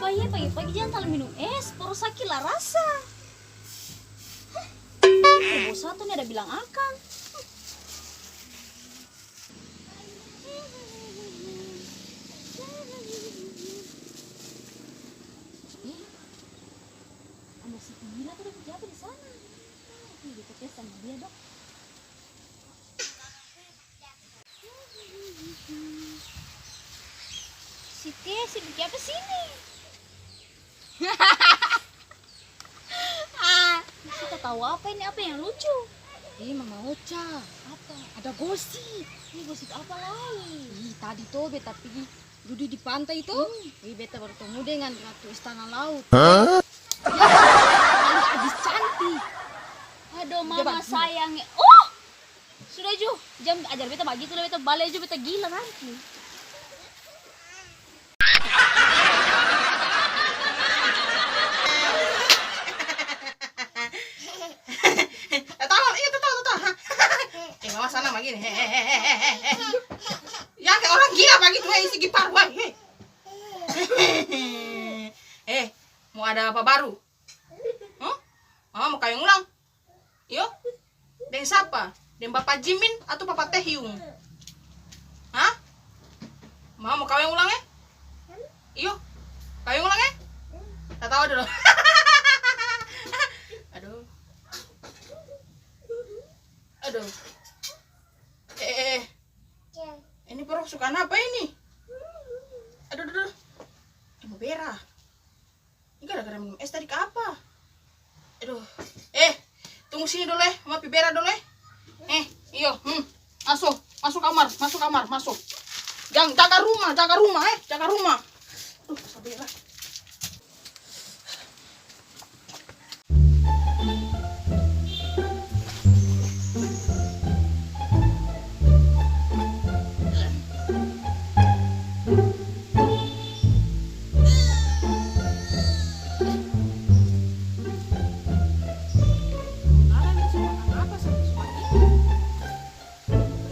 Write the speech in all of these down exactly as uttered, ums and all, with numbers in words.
Aye, pagi-pagi jang talalu minum es, poro saki la rasa. Hah, bobo satu ni ada bilang akang. Eh, ada si Pemila tu, dia biking apa di sana? Ih, beta tes sama dia dong. Siti, si biking apa sini? Ah, si tatawa apa ini? Apa yang lucu? Ih, Mama Ocha. Apa? Ada gosip. Ih, gosip apa lai? Ih, tadi to beta pigi dudu di pantai to. Hmm. Ih, beta bertemu dengan Ratu Istana Laut. Hah? Dia abis cantik. Aduh, Mama sayang. Oh! Sudah ju, jang ajar beta bagitu lai, beta bale ju, beta gila nanti. Tatawa, iya, tatawa, tatawa. Eh, mama sanang bagini. He, he, he. Ya, kaya orang gila bagitu, he, isi gipar, wai, he. Eh, mau ada apa baru? Huh? Mama mau kaweng ulang? Iyo? Deng sapa? Deng Bapa Jimin atau Papa Taehyung? Hah? Mama mo kaweng ulang, e? Iyo? Kaweng ulang, e? Tatawa dolo. Aduh. Aduh. Eh, eh, eh. Ini poro su kanapa ini? Aduh, aduh, aduh. Eh, mo bera. Ini gara-gara minum es tadi ka apa? Aduh. Eh, tunggu sini dolo, e. Mama pi bera dolo, e. Eh, iyo, hmm. Maso, maso kamar, maso kamar, maso. Jang, jaga rumah, jaga rumah, e. Jaga rumah. Duh, Sabela. Malam ini su makang apa sampe su bagitu?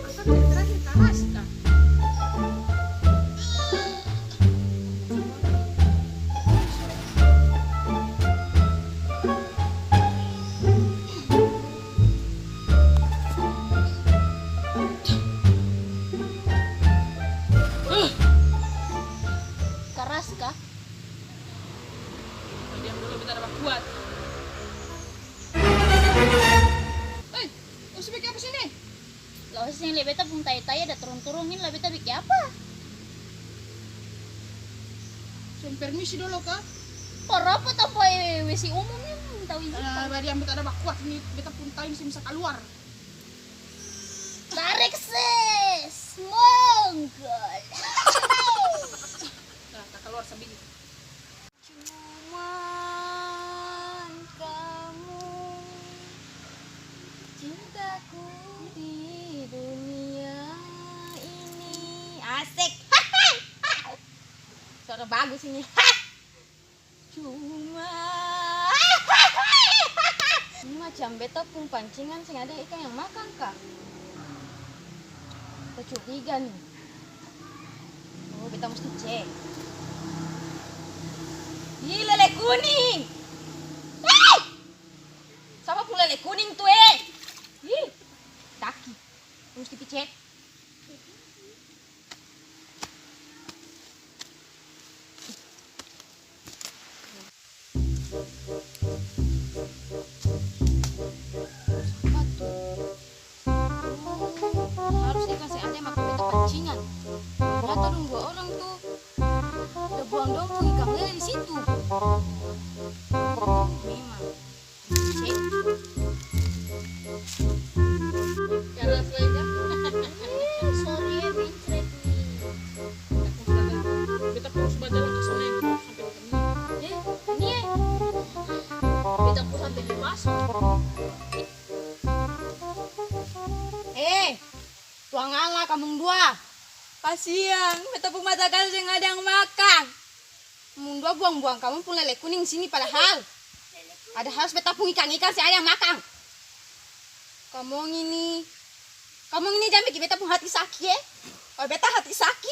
Akang dari terakhir karasa. Karas ka? Diam dolo, beta ada bakuat. Hei, ose biking apa sini? La ose seng lia beta pung tai-tai ada turung-turung ini, la beta biking apa? Seng permisi dolo ka? Poropo tampa, e, W C umum ini, minta izin. Ah, bari yang beta ada bakuat ini, beta pung tai ini seng bisa kaluar. Tarik ses, monggol. Nah, tak kaluar sabili. Cuman kamu cintaku di dunia ini. Asik. Suara bagus ini. Cuma ini macam beta pung pancingan seng ada ikang yang makang ka? Beta curiga ni. Oh, beta musti cek. Ih, lele kuning. Ih! Sapa pung lele kuning tu, e? Ih, daki. Musti pi cek. Sapa tu? Oh, harus ikang seng ada yang makang beta pancingan. Ternyata dong dua orang tu da buang dong pung ikang lele di situ. Memang. Cek. Karas lai ka? Ih, sorry e, mencret ni. Beta pung su bajalang ka sana, sampe beta ini. Eh, ini e. Beta pung sampe bebas. Eh, tuang ala kamong dua. Kasiang, beta pung mata kal seng ada yang makang. Kamong dua buang-buang kamong pung lele kuning sini padahal. Ada harus beta pung ikang-ikang seng ada yang makang. Kamong ini, kamong ini jang biking beta pung hati saki e. Kalo beta hati saki,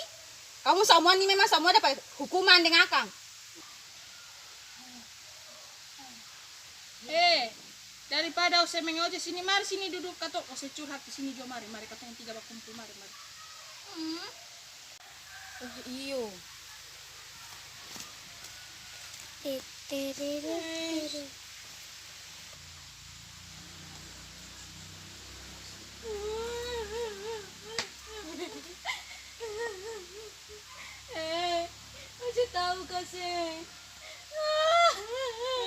kamong samua ni memang samua dapa hukuman deng akang. Eh, daripada ose mengoce sini, mari sini dudu katong ose curhat di sini jua, mari, mari katong tiga bakumpul, mari, mari. Hmm. Oh, iyo. Te-, terere, tere. Eh, ose tau ka seng?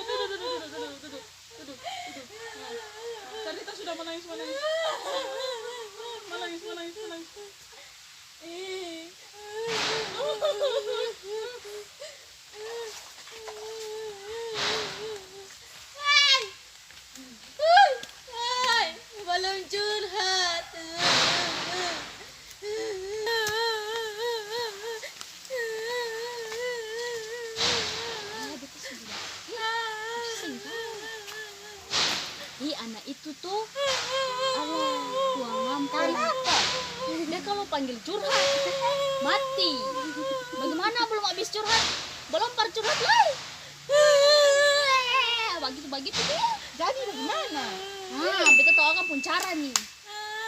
Dudu, dudu, dudu, dudu. Nah, carita sudah manangis, manangis. Manangis, manangis, manangis. Balom curhat. Ih, ana itu to. Alah, Tuhan ampun. Kanapa? Dia kalo panggil curhat, mati. Bagaimana belum abis curhat? Balom par curhat lai. Bagitu-bagitu dia. Jadi bagimana? Nah, beta tau akang pung cara ni.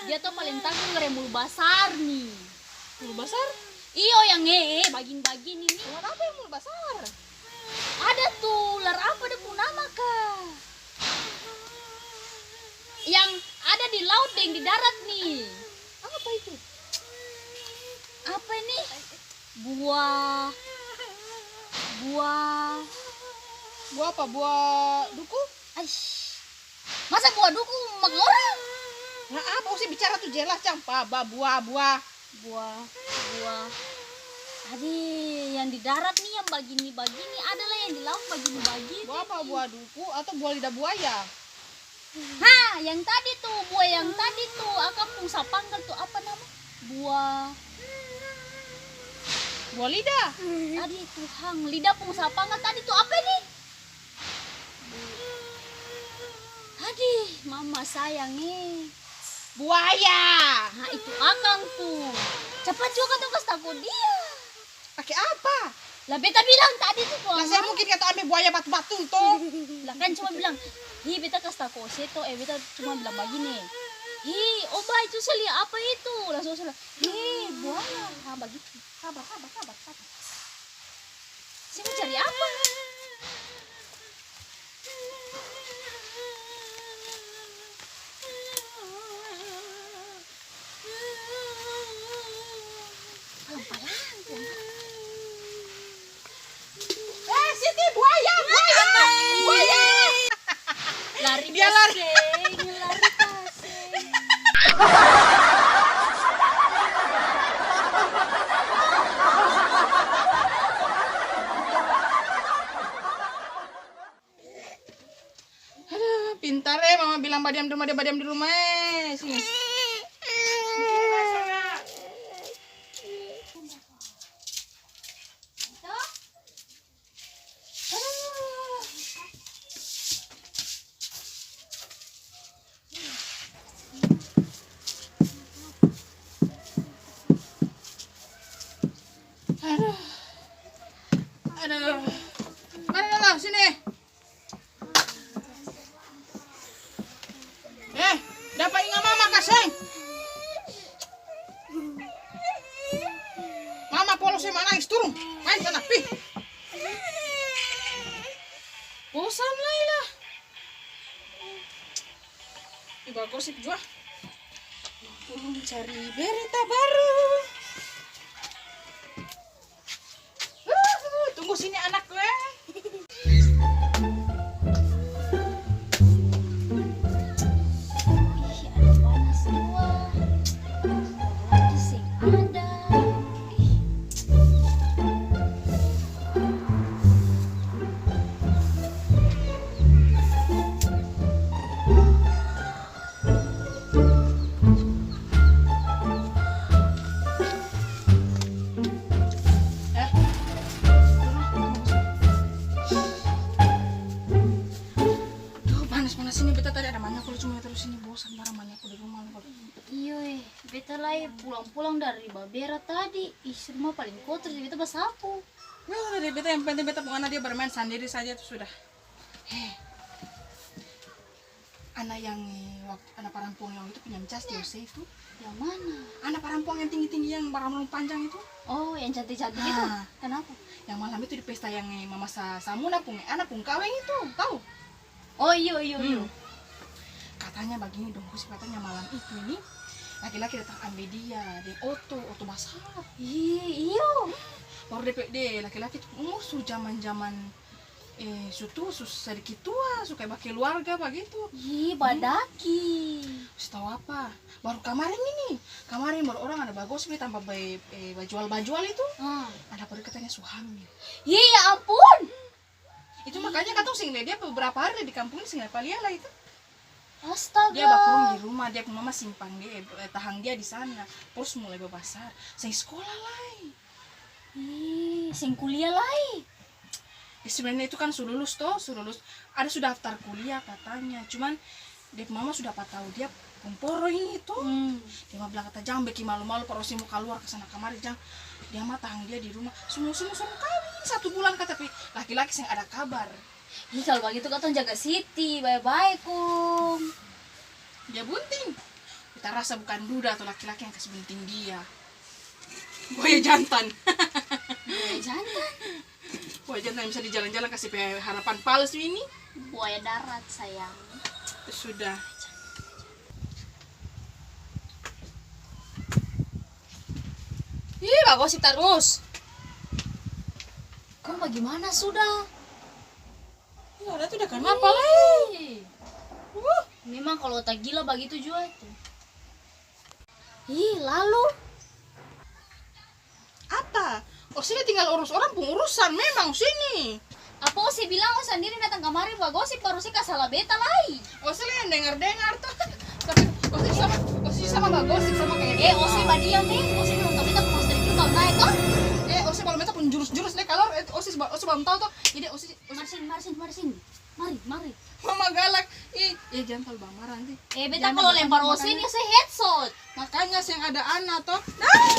Dia to paleng taku ular yang mulu basar ni. Mulu basar? Iyo, yang e, e, bagini-bagini ni. Ular apa yang mulu basar? Ada tu ular apa dia pung nama ka? Yang ada di laut deng di darat ni. Apa itu? Apa ini? Buah, buah. Buah apa? Buah duku? Aish. Masa buah duku makang orang? Nah, apa? Ose bicara tu jelas, cang. Pa, ba, buah, buah. Buah, buah. Tadi yang di darat ni yang bagini-bagini, ada lai yang di laut bagini-bagini. Buah apa? Buah duku atau buah lidah buaya? Ha, yang tadi tu, buah yang tadi tu, akang pung sapanggal tu, apa nama? Buah. Buah lidah. Aduh Tuhan, lidah pung sapanggal tadi tu apa ini? Adih, mama sayang e. Buaya. Nah, itu akang tu. Capat jua katong kas tako dia. Pake apa? Lah beta bilang tadi tu, Tuang. Lah, saya mungkin kata ambe buaya batul-batul to. Lah kan cuma bilang, "Hi, beta kas tako ose to," eh, beta cuma bilang bagini, "Hi, Oba, itu se lia apa itu?" Langsung se bilang, "Hi, buaya." Ha, bagitu. Sabar, sabar, sabar, sabar. Se mo cari apa? Palang-palang, Tuang. Eh, Siti, buaya, buaya, buaya. Lari. Dia lari. Kaseng, lari kaseng. Aduh, pintar e, mama bilang badiam di rumah, dia badiam di rumah e. Sini. Aduh. Aduh. Mari, Lala, sini. Eh, dapa inga mama ka seng? Mama polo se manangis, turung. Maeng sana, pi. Bosan lai lah. Ih, bagosip jua. Cari berita baru. Tunggu sini anakku e. Ih, ada panas jua. Lagi seng ada. Ih. Eh. Duh, panas-panas ini, beta tadi ada manyaku, cuma beta taru sini, bosan barang manyaku di rumah. Iyo e, beta lai pulang-pulang dari babera tadi. Ih, rumah paling kotor, jadi beta basapu. Yo, dari beta yang penting beta pung ana dia bermain sandiri saja tu sudah. He. Ana yang, eh, waktu ana parampuang yang itu punya micas di Ose itu. Yang mana? Ana parampuang yang tinggi-tinggi, yang barambut panjang itu. Oh, yang cantik-cantik itu? Ah. Kenapa? Yang malam itu di pesta yang, eh, mama sa-, Samuna pung, eh, ana pung kaweng itu, tau? Oh, iyo, iyo, iyo. Hmm. Katanya bagini dong, gosip katanya malam itu ini, laki-laki datang ambe dia deng oto, oto basar. Ih, iyo. Baru dia pe, dia laki-laki tu umur su jaman-jaman, eh, su tua, su sadiki tua, su kaya bakeluarga bagitu. Ih, badaki. Su tau apa? Baru kamareng ini, kamareng baru orang ada bagosip di tampa ba-, eh, bajual-bajual itu. Hmm. Ada baru katanya su hamil. Ih, ya ampun. Itu makanya katong seng lia dia beberapa hari di kampung ini, seng dapa lia lai itu. Astaga. Dia bakurung di rumah, dia pung mama simpang dia, eh, tahang dia di sana. Terus mulai babasar, seng skola lai. Ih, seng kuliah lai. Eh, sebenarnya itu kan su lulus to, su lulus. Ada su daftar kuliah katanya, cuman dia pung mama su dapa tau dia pung poro ini to. Hmm. Dia mama bilang kata, "Jang biking malu-malu par ose mo kaluar kasana kamari, jang." Dia mama tahang dia di rumah. Su mo, su mo, su mo kawing satu bulan ka, tapi laki-laki seng ada kabar. Ih, kalo bagitu katong jaga Siti bae-bae kong. Dia bunting. Beta rasa bukan duda atau laki-laki yang kasi bunting dia. Buaya jantan. Buaya jantan? Buaya jantan yang bisa di jalan-jalan kasi pe harapan palsu ini. Buaya darat, sayang. Sudah. Ih, bagosip tarus. Kong bagimana sudah? Ih, ada tu, ada kanapa lai? Ih. Uh. Memang kalo otak gila bagitu jua tu. Ih, lalu? Apa? Ose ni tinggal urus orang pung urusan memang ose ni. Apa ose bilang ose sandiri datang kamari bagosip, baru ose kasala beta lai? Ose lai yang dengar-dengar to. Tapi ose sama, ose sama bagosip sama kaya beta. Eh, ose badiam e, ose belum tau beta pung master itu tau nae to. Eh, ose balom beta pung jurus-jurus lai kalor, eh, ose ba-, ose balom tau to. Jadi ose, ose Marsin, Marsin, Marsin. Mari, mari. Mama galak. Ih, eh, jang talalu bamarah nanti. Eh, beta kalo lempar ose ni, ose headshot. Makanya seng ada ana to. Hmm.